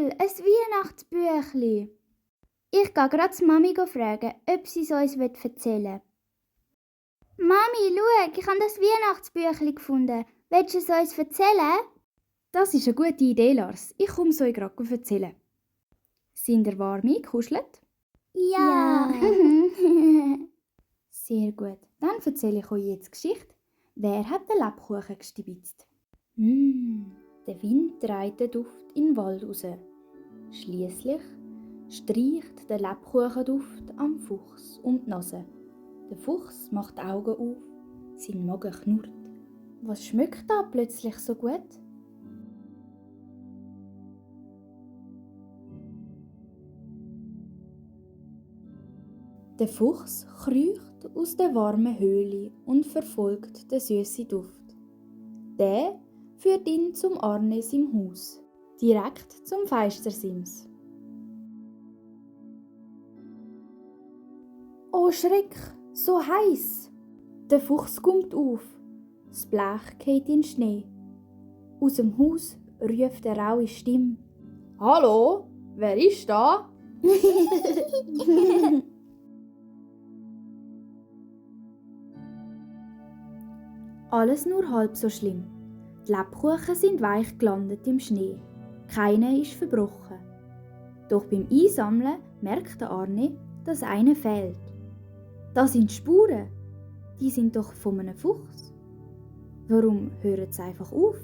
toll, ein Weihnachtsbüchli. Ich gehe gerade die Mami fragen, ob sie es uns erzählen will. Mami, schau, ich habe das Weihnachtsbüchli gefunden. Willst du es uns erzählen? Das ist eine gute Idee, Lars. Ich komme es euch gerade erzählen. Sind ihr warm gekuschelt? Ja. Sehr gut. Dann erzähle ich euch jetzt die Geschichte. Wer hat den Lebkuchen gestibitzt? Der Wind trägt den Duft in den Wald raus. Schliesslich streicht der Lebkuchenduft am Fuchs um die Nase. Der Fuchs macht die Augen auf, sein Magen knurrt. Was schmeckt da plötzlich so gut? Der Fuchs kriecht aus der warmen Höhle und verfolgt den süßen Duft. Der führt ihn zum Arne im Haus, direkt zum Feistersims. Oh Schreck, so heiß! Der Fuchs kommt auf, das Blech geht in den Schnee. Aus dem Haus ruft eine raue Stimme. Hallo, wer ist da? Alles nur halb so schlimm. Die Lebkuchen sind weich gelandet im Schnee. Keiner ist verbrochen. Doch beim Einsammeln merkt Arne, dass einer fehlt. Das sind Spuren. Die sind doch von einem Fuchs. Warum hören sie einfach auf?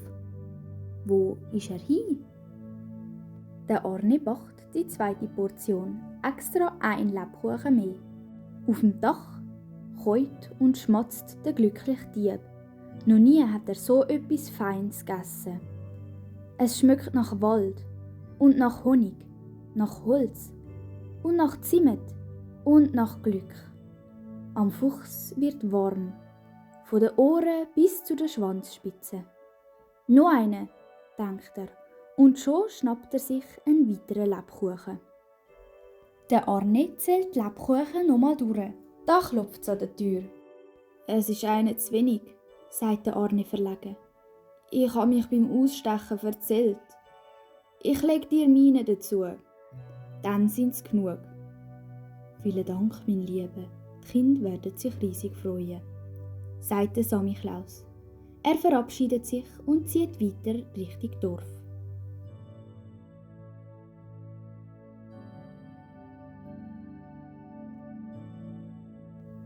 Wo ist er hin? Der Arne backt die zweite Portion, extra einen Lebkuchen mehr. Auf dem Dach keut und schmatzt der glückliche Dieb. Noch nie hat er so etwas Feines gegessen. Es schmeckt nach Wald und nach Honig, nach Holz und nach Zimt und nach Glück. Am Fuchs wird warm, von den Ohren bis zu der Schwanzspitze. Noch eine, denkt er, und schon schnappt er sich einen weiteren Lebkuchen. Der Arne zählt die Lebkuchen nochmal durch. Da klopft es an der Tür. Es ist einer zu wenig, sagt der Arne verlegen. Ich habe mich beim Ausstechen verzählt. Ich lege dir meine dazu. Dann sind's genug. Vielen Dank, mein Lieber. Die Kinder werden sich riesig freuen, sagt der Samichlaus. Er verabschiedet sich und zieht weiter Richtung Dorf.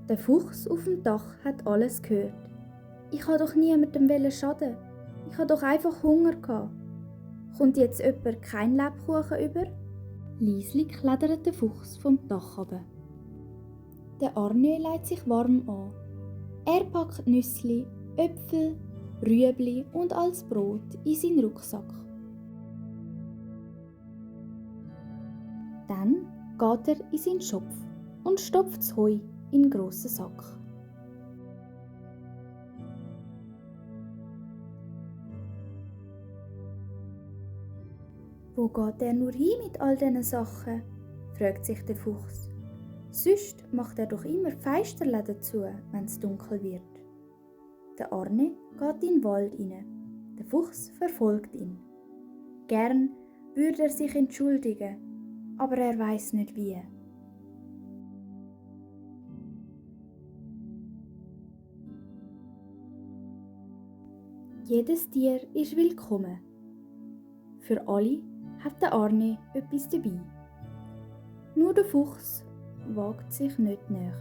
Der Fuchs auf dem Dach hat alles gehört. Ich habe doch niemandem schaden. Ich habe doch einfach Hunger gehabt. Kommt jetzt jemand kein Lebkuchen über? Leislich klettert der Fuchs vom Dach runter. Der Arne legt sich warm an. Er packt Nüssli, Äpfel, Rüebli und als Brot in seinen Rucksack. Dann geht er in seinen Schopf und stopft das Heu in einen grossen Sack. Wo geht er nur hin mit all diesen Sachen? Fragt sich der Fuchs. Sonst macht er doch immer Feisterle dazu, wenn es dunkel wird. Der Arne geht in den Wald hinein. Der Fuchs verfolgt ihn. Gern würde er sich entschuldigen, aber er weiß nicht wie. Jedes Tier ist willkommen. Für alle hat der Arne etwas dabei. Nur der Fuchs wagt sich nicht näher.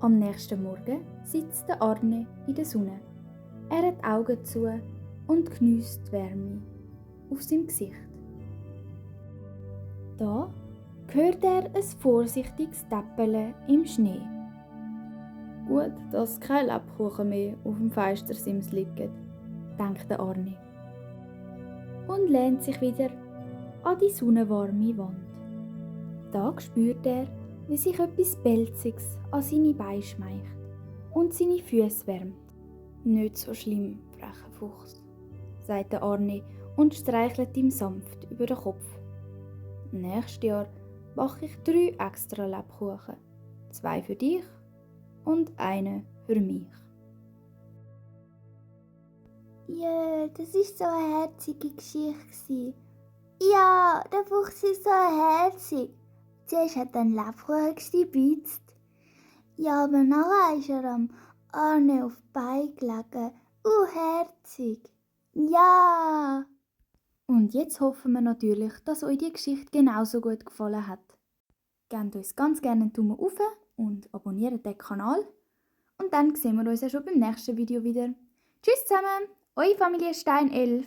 Am nächsten Morgen sitzt der Arne in der Sonne. Er hat die Augen zu und geniesst die Wärme auf seinem Gesicht. Da hört er ein vorsichtiges Täppeln im Schnee. Gut, dass kein Lebkuchen mehr auf dem Feistersims liegt, denkt der Arne. Und lehnt sich wieder an die sonnenwarme Wand. Da spürt er, wie sich etwas Pelziges an seine Beine schmeicht und seine Füße wärmt. Nicht so schlimm, frecher Fuchs, sagt der Arne und streichelt ihm sanft über den Kopf. Nächstes Jahr backe ich 3 extra Lebkuchen. 2 für dich und einen für mich. Ja, das war so eine herzige Geschichte. Ja, der Fuchs ist so herzig. Zuerst hat er einen Lebkuchen gestibitzt. Ja, aber nachher ist er am Arne auf die Beine gelegen. Herzig. Ja. Und jetzt hoffen wir natürlich, dass euch die Geschichte genauso gut gefallen hat. Gebt uns ganz gerne einen Daumen hoch und abonniert den Kanal. Und dann sehen wir uns ja schon beim nächsten Video wieder. Tschüss zusammen, eure Familie Stein 11.